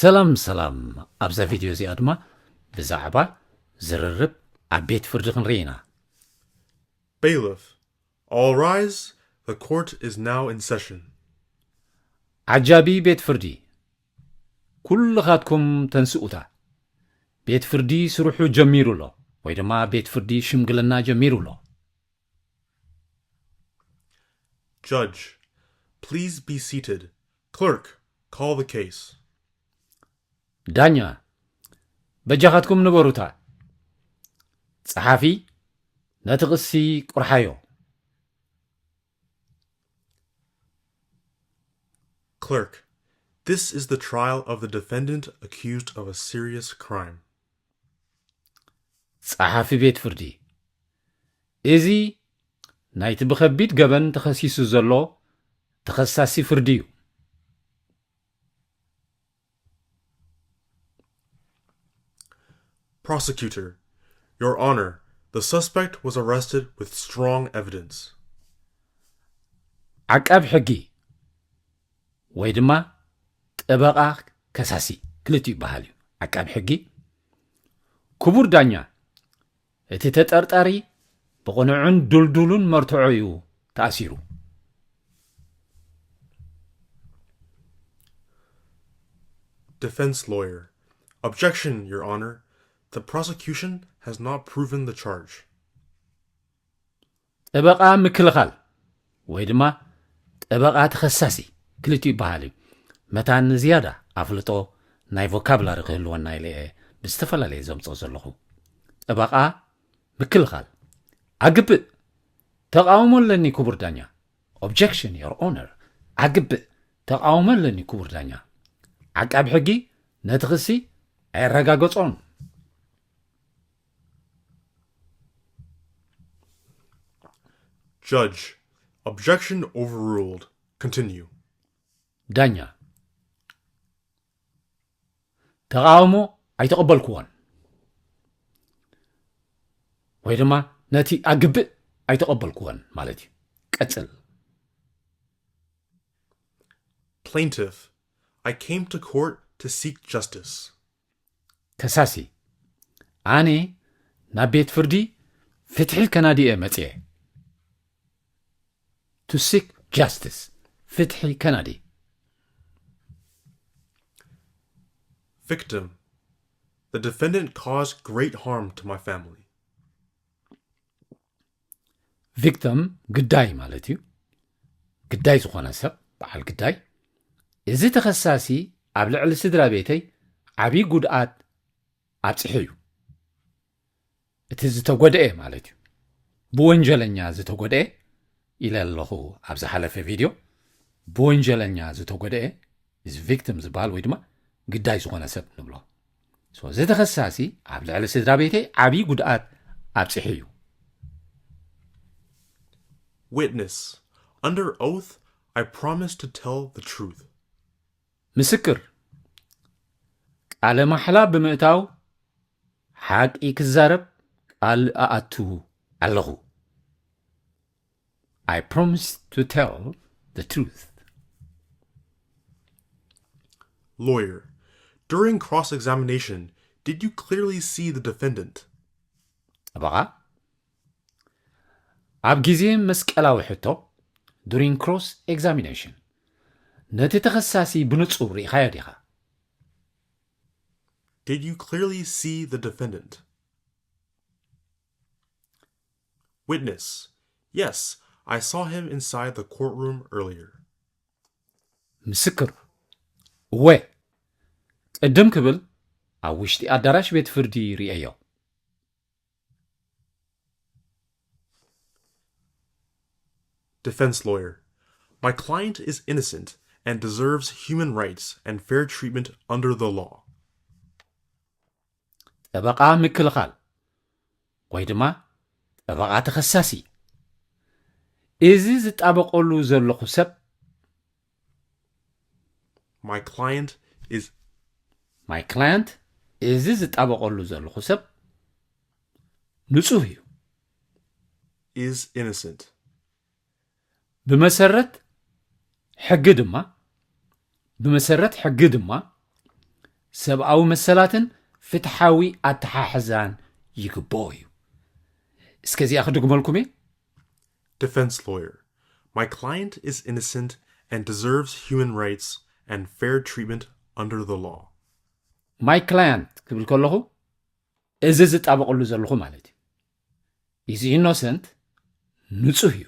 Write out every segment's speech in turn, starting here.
ሰላም ሰላም። ኣብዛ ቪድዮ እዚኣ ድማ ብዛዕባ ዝርርብ ኣብ ቤት ፍርዲ ክንርኢ ኢና። Bailiff, all rise. The court is now in session. ዓጃቢ ቤት ፍርዲ፣ ኩልኻትኩም ተንስኡታ። ቤት ፍርዲ ስርሑ ጀሚሩ ኣሎ፣ ወይ ድማ ቤት ፍርዲ ሽምግልና ጀሚሩ ኣሎ። Judge, please be seated. Clerk, call the case. ዳኛ፣ በጃኻትኩም ንበሩታ። ጸሓፊ፣ ነቲ ክሲ ቁርሓዮ። Clerk, this is the trial of the defendant accused of a serious crime. ጸሓፊ ቤት ፍርዲ፣ እዚ ናይቲ ብኸቢድ ገበን ተኸሲሱ ዘሎ ተኸሳሲ ፍርዲ እዩ። Prosecutor, Your Honor, the suspect was arrested with strong evidence. ዓቃብ ሕጊ ወይ ድማ ጠበቓ ከሳሲ ክልቲኡ ይበሃል እዩ። ዓቃብ ሕጊ፣ ክቡር ዳኛ፣ እቲ ተጠርጣሪ ብቕኑዕን ድልዱሉን መርትዖ እዩ ተኣሲሩ። Defense lawyer, Objection, Your Honor. The prosecution has not proven the charge. ጠበቓ ምክልኻል ወይ ድማ ጠበቓ ተኸሳሲ ክልቲኡ ይበሃል እዩ። መታን ዝያዳ ኣፍልጦ ናይ ቮካብላሪ ክህልወና ኢለ እየ ብዝተፈላለየ ዘምፅኦ ዘለኹ። ጠበቓ ምክልኻል፣ ኣግብእ፣ ተቓውሞ ኣለኒ ክቡር ዳኛ። Objection, Your Honor. ኣግብእ፣ ተቓውሞ ኣለኒ ክቡር ዳኛ። ዓቃብ ሕጊ ነቲ ክሲ ኣየረጋገጾን። Judge, objection overruled. Continue. ዳኛ፣ ተቓውሞ ኣይተቐበልክዎን ወይ ድማ ነቲ ኣግብእ ኣይተቐበልክዎን ማለት እዩ። ቀጽል። Plaintiff, I came to court to seek justice. ከሳሲ፣ ኣነ ናብ ቤት ፍርዲ ፍትሒ ከናዲ እየ መጽየ። To seek justice፣ ፍትሒ ከናዲ። Victim, the defendant caused great harm to my family. ቪክተም፣ ግዳይ ማለት እዩ። ግዳይ ዝኾነ ሰብ፣ በዓል ግዳይ፣ እዚ ተኸሳሲ ኣብ ልዕሊ ስድራ ቤተይ ዓብዪ ጉድኣት ኣብፅሑ እዩ። እቲ ዝተጎድኤ ማለት እዩ። ብወንጀለኛ ዝተጎድኤ ኢለ ኣለኹ ኣብ ዝሓለፈ ቪድዮ። ብወንጀለኛ ዝተጎድኤ እዚ ቪክቲም ዝበሃል ወይ ድማ ግዳይ ዝኾነ ሰብ ንብሎ። So፣ እዚ ተኸሳሲ ኣብ ልዕሊ ስድራ ቤተይ ዓብዪ ጉድኣት ኣብፅሑ እዩ። Witness, under oath, I promise to tell the truth. ምስክር፣ ቃለ ማሕላ ብምእታው ሓቂ ክዛረብ ቃል ኣኣቱ ኣለኹ። I promise to tell the truth. Lawyer, during cross-examination, did you clearly see the defendant? ጠበቓ፣ ኣብ ግዜ መስቀላዊ ሕቶ፣ during cross examination፣ ነቲ ተኸሳሲ ብንጹር ርኢኻዮ ዲኻ? Did you clearly see the defendant? Witness, yes, I saw him inside the courtroom earlier. ምስክር፣ እወ፣ ቅድም ክብል ኣብ ውሽጢ ኣዳራሽ ቤት ፍርዲ ርእየዮ። Defense lawyer, my client is innocent and deserves human rights and fair treatment under the law. ጠበቓ ምክልኻል ወይ ድማ ጠበቓ ተኸሳሲ፣ እዚ ዝጣበቐሉ ዘለኹ ሰብ፣ My client is my client፣ እዚ ዝጣበቐሉ ዘለኹ ሰብ ንጹህ እዩ። Is innocent. ብመሰረት ሕጊ ድማ ብመሰረት ሕጊ ድማ ሰብኣዊ መሰላትን ፍትሓዊ ኣተሓሕዛን ይግብኦ እዩ። እስከ እዚኣ ክድግመልኩም እየ። Defense lawyer. My client is innocent and deserves human rights and fair treatment under the law. My client ክብል ከለኹ እዚ ዝጣበቐሉ ዘለኹ ማለት እዩ። Is innocent፣ ንጹህ እዩ።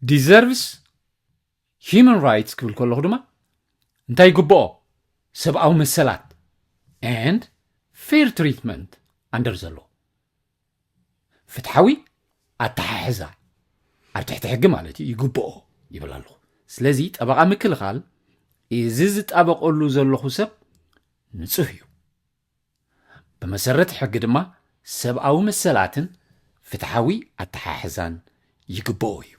Deserves human rights ክብል ከለኹ ድማ እንታይ ይግብኦ? ሰብኣዊ መሰላት and fair treatment under the law፣ ፍትሓዊ ኣተሓሕዛ ኣብ ትሕቲ ሕጊ ማለት እዩ፣ ይግብኦ ይብል ኣለኹ። ስለዚ ጠበቓ ምክልኻል እዚ ዝጣበቐሉ ዘለኹ ሰብ ንጹህ እዩ። ብመሰረት ሕጊ ድማ ሰብኣዊ መሰላትን ፍትሓዊ ኣተሓሕዛን ይግብኦ እዩ።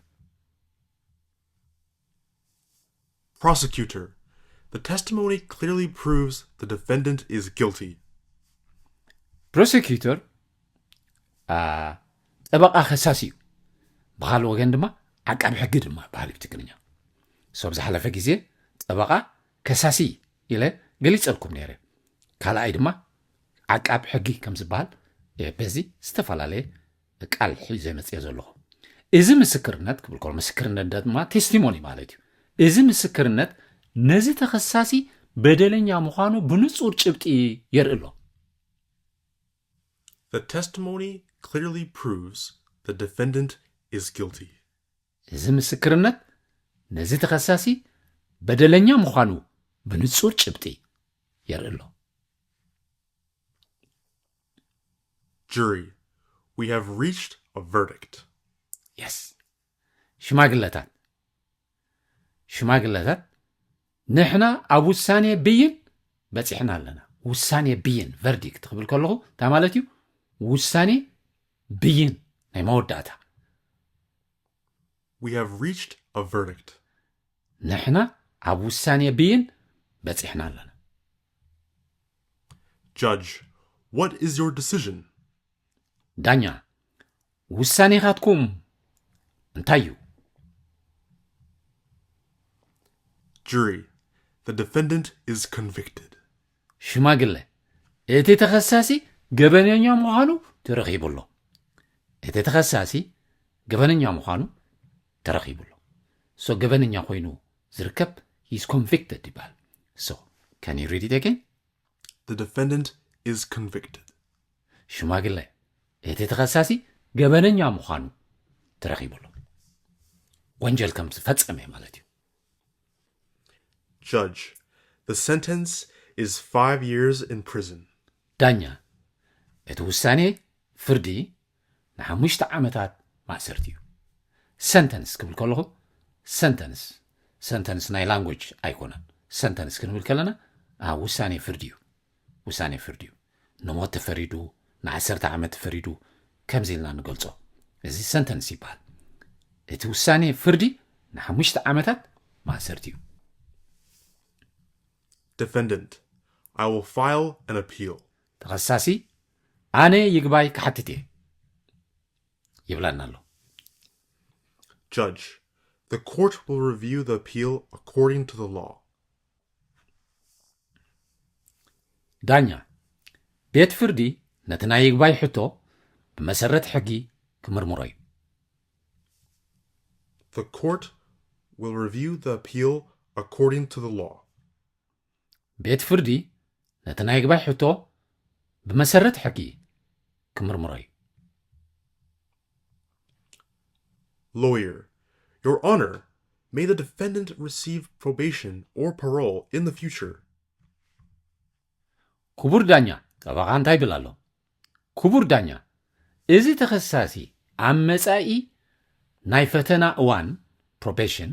Prosecutor. The testimony clearly proves the defendant is guilty. Prosecutor ጠበቓ ከሳሲ እዩ። ብኻልእ ወገን ድማ ዓቃቢ ሕጊ ድማ በሃል ብትግርኛ። So ኣብ ዝሓለፈ ግዜ ጠበቓ ከሳሲ ኢለ ገሊጸልኩም ነይረ። ካልኣይ ድማ ዓቃቢ ሕጊ ከም ዝበሃል በዚ ዝተፈላለየ ቃል ሒዘ መፅየ ዘለኹ። እዚ ምስክርነት ክብል ከሎ ምስክርነት ድማ ቴስቲሞኒ ማለት እዩ። እዚ ምስክርነት ነዚ ተኸሳሲ በደለኛ ምዃኑ ብንጹር ጭብጢ የርኢ ኣሎ። The testimony clearly proves the defendant is guilty. እዚ ምስክርነት ነዚ ተኸሳሲ በደለኛ ምዃኑ ብንጹር ጭብጢ የርኢ ኣሎ። Jury, we have reached a verdict. Yes. ሽማግለታት ሽማግለታት ንሕና ኣብ ውሳኔ ብይን በጺሕና ኣለና። ውሳኔ ብይን፣ ቨርዲክት ክብል ከለኹ እንታይ ማለት እዩ? ውሳኔ ብይን ናይ መወዳእታ። We have reached a verdict. ንሕና ኣብ ውሳኔ ብይን በጺሕና ኣለና። Judge, what is your decision? ዳኛ፣ ውሳኔኻትኩም እንታይ እዩ? Jury, the defendant is convicted. ሽማግለ፣ እቲ ተኸሳሲ ገበነኛ ምዃኑ ተረኺቡ ኣሎ። እቲ ተኸሳሲ ገበነኛ ምዃኑ ተረኺቡ ኣሎ። So ገበነኛ ኮይኑ ዝርከብ is convicted ይበሃል። So can you read it again? The defendant is convicted. ሽማግለ፣ እቲ ተኸሳሲ ገበነኛ ምዃኑ ተረኺቡ ኣሎ። ወንጀል ከም ዝፈጸመ ማለት እዩ። Judge, the sentence is five years in prison. ዳኛ፣ እቲ ውሳኔ ፍርዲ ንሓሙሽተ ዓመታት ማእሰርቲ እዩ። ሰንተንስ ክብል ከለኹ ሰንተንስ ሰንተንስ ናይ ላንጉጅ ኣይኮነን። ሰንተንስ ክንብል ከለና ኣብ ውሳኔ ፍርዲ እዩ። ውሳኔ ፍርዲ እዩ። ንሞት ተፈሪዱ፣ ንዓሰርተ ዓመት ተፈሪዱ፣ ከምዚ ኢልና ንገልጾ። እዚ ሰንተንስ ይበሃል። እቲ ውሳኔ ፍርዲ ንሓሙሽተ ዓመታት ማእሰርቲ እዩ። Defendant, I will file an appeal. ተኸሳሲ፣ ኣነ ይግባይ ክሓትት እየ ይብለና ኣሎ። Judge, the court will review the appeal according to the law. ዳኛ፣ ቤት ፍርዲ ነቲ ናይ ይግባይ ሕቶ ብመሰረት ሕጊ ክምርምሮ እዩ። The court will review the appeal according to the law. ቤት ፍርዲ ነቲ ናይ ይግባይ ሕቶ ብመሰረት ሕጊ ክምርምሮ እዩ። Lawyer, Your Honor, may the defendant receive probation or parole in the future. ክቡር ዳኛ፣ ጠበቓ እንታይ ይብል ኣሎ? ክቡር ዳኛ፣ እዚ ተኸሳሲ ኣብ መጻኢ ናይ ፈተና እዋን ፕሮቤሽን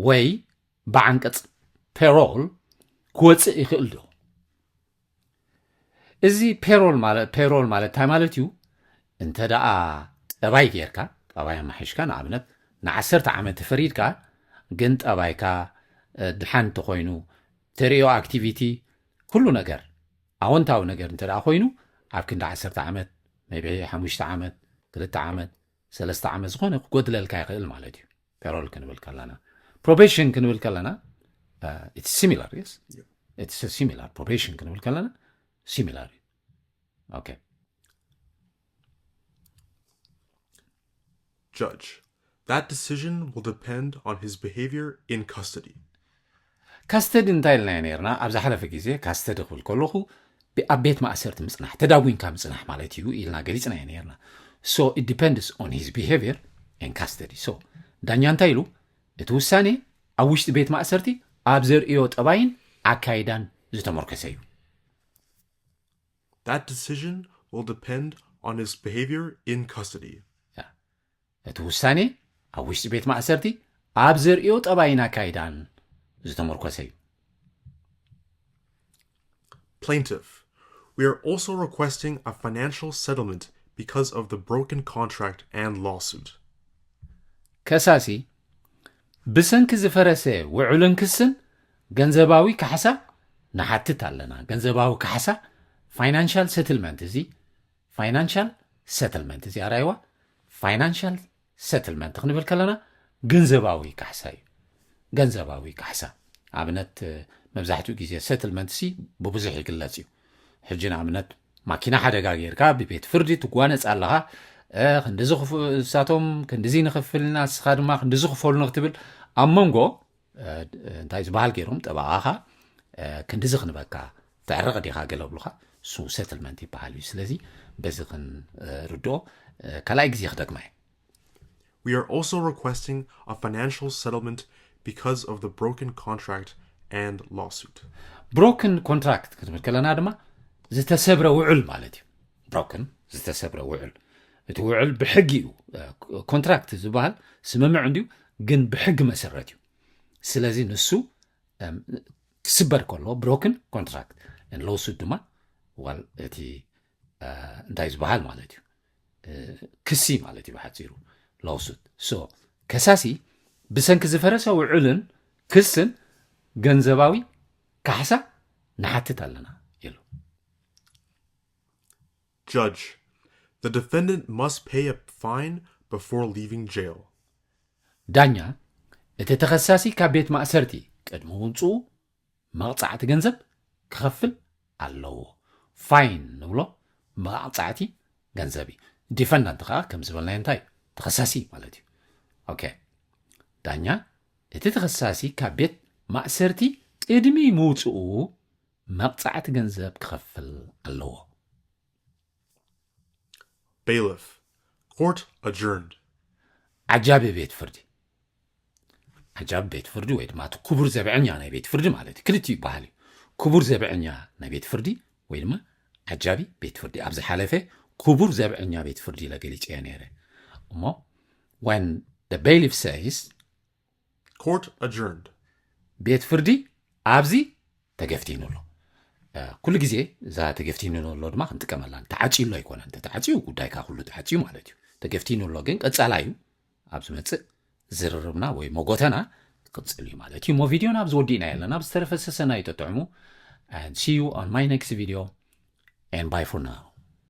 ወይ ብዓንቀጽ ፔሮል ክወጽእ ይኽእል ዶ? እዚ ፔሮል ማለት ፔሮል ማለት እንታይ ማለት እዩ? እንተ ደኣ ጠባይ ጌርካ፣ ጠባይ ኣማሒሽካ፣ ንኣብነት ንዓሰርተ ዓመት ተፈሪድካ፣ ግን ጠባይካ ደሓን እንተኾይኑ፣ ተርእዮ ኣክቲቪቲ፣ ኩሉ ነገር ኣወንታዊ ነገር እንተ ደኣ ኮይኑ፣ ኣብ ክንዲ ዓሰርተ ዓመት፣ maybe ሓሙሽተ ዓመት፣ ክልተ ዓመት፣ ሰለስተ ዓመት ዝኾነ ክጎድለልካ ይኽእል ማለት እዩ። ፔሮል ክንብል ከለና፣ ፕሮቤሽን ክንብል ከለና፣ It's similar, yes? It's similar. Probation ክንብል ከለና similar እዩ። Okay. Judge. That decision will depend on his behavior in custody. Custody እንታይ ኢልናዮ ነርና? ኣብ ዝሓለፈ ግዜ custody ክብል ከለኹ ኣብ ቤት ማእሰርቲ ምፅናሕ፣ ተዳዊንካ ምፅናሕ ማለት እዩ ኢልና ገሊፅናዮ ነርና። So it depends on his behavior in custody. So ዳኛ እንታይ ኢሉ? እቲ ውሳኔ ኣብ ውሽጢ ቤት ማእሰርቲ ኣብ ዘርእዮ ጠባይን ኣካይዳን ዝተመርኮሰ እዩ። That decision will depend on his behavior in custody. እቲ ውሳኔ ኣብ ውሽጢ ቤት ማእሰርቲ ኣብ ዘርእዮ ጠባይን ኣካይዳን ዝተመርኮሰ እዩ። Plaintiff. We are also requesting a financial settlement because of the broken contract and lawsuit. ከሳሲ ብሰንኪ ዝፈረሰ ውዕልን ክስን ገንዘባዊ ካሕሳ ንሓትት ኣለና። ገንዘባዊ ካሕሳ፣ financial settlement፣ እዚ financial settlement፣ እዚ ኣራይዋ financial settlement ክንብል ከለና ገንዘባዊ ካሕሳ እዩ። ገንዘባዊ ካሕሳ ኣብነት መብዛሕትኡ ግዜ settlement ሲ ብብዙሕ ይግለጽ እዩ። ሕጂ ንኣብነት ማኪና ሓደጋ ጌርካ ብቤት ፍርዲ ትጓነጽ ኣለኻ። ክንድዚ ንሳቶም ክንድዚ ንኽፍልና ንስኻ ድማ ክንድዚ ክፈሉኒ ክትብል ኣብ መንጎ እንታይ ዝበሃል ገይሮም ጠበቓኻ ክንድዚ ክንበካ ትዕረቕ ዲኻ ገለ ብሉኻ። እሱ settlement ይበሃል እዩ። ስለዚ በዚ ክንርድኦ ካልኣይ ግዜ ክደግማ እየ። We are also requesting a financial settlement because of the broken contract and lawsuit. Broken contract ክትብል ከለና ድማ ዝተሰብረ ውዕል ማለት እዩ። Broken፣ ዝተሰብረ ውዕል። እቲ ውዕል ብሕጊ እዩ። Contract ዝበሃል ስምምዕ እንድዩ፣ ግን ብሕጊ መሰረት እዩ። ስለዚ ንሱ ክስበር ከሎ broken contract፣ lawsuit ድማ ዋል እቲ እንታይ ዝበሃል ማለት እዩ፣ ክሲ ማለት እዩ ብሓፂሩ lawsuit። So ከሳሲ ብሰንኪ ዝፈረሰ ውዕልን ክስን ገንዘባዊ ካሕሳ ንሓትት ኣለና ኢሉ። Judge. The defendant must pay a fine before leaving jail. ዳኛ፣ እቲ ተኸሳሲ ካብ ቤት ማእሰርቲ ቅድሚ ምውፅኡ መቕፃዕቲ ገንዘብ ክኸፍል ኣለዎ። Fine ንብሎ መቕፃዕቲ ገንዘብ እዩ። Defendant ከዓ ከም ዝበልናዮ እንታይ፣ ተኸሳሲ ማለት እዩ። Okay። ዳኛ፣ እቲ ተኸሳሲ ካብ ቤት ማእሰርቲ ቅድሚ ምውፅኡ መቕፃዕቲ ገንዘብ ክኸፍል ኣለዎ። Bailiff. Court adjourned. ዓጃቢ ቤት ፍርዲ። ዓጃቢ ቤት ፍርዲ ወይ ድማ እቲ ክቡር ዘብዐኛ ናይ ቤት ፍርዲ ማለት እዩ። ክልቲኡ ይበሃል እዩ። ክቡር ዘብዐኛ ናይ ቤት ፍርዲ ወይ ድማ ዓጃቢ ቤት ፍርዲ። ኣብ ዝሓለፈ ክቡር ዘብዐኛ ቤት ፍርዲ ኢለ ገሊጸዮ ነይረ። እሞ when the bailiff says Court adjourned. ቤት ፍርዲ ኣብዚ ተገፍቲኑ ኣሎ። ኩሉ ግዜ እዛ ተገፍቲኑ ኣሎ ድማ ክንጥቀመላ፣ ተዓፅዩ ኣሎ ኣይኮነን። ተተዓፅዩ ጉዳይካ ኩሉ ተዓፅዩ ማለት እዩ። ተገፍቲኑ ኣሎ ግን ቀፃላ እዩ። ኣብ ዝመፅእ ዝርርብና ወይ መጎተና ክቕፅል እዩ ማለት እዩ። እሞ ቪድዮና ኣብዚ ወዲእና ኣለና። ብዝተረፈ ሰሰና ይጠጥዕሙ። And see you on my next video. And bye for now.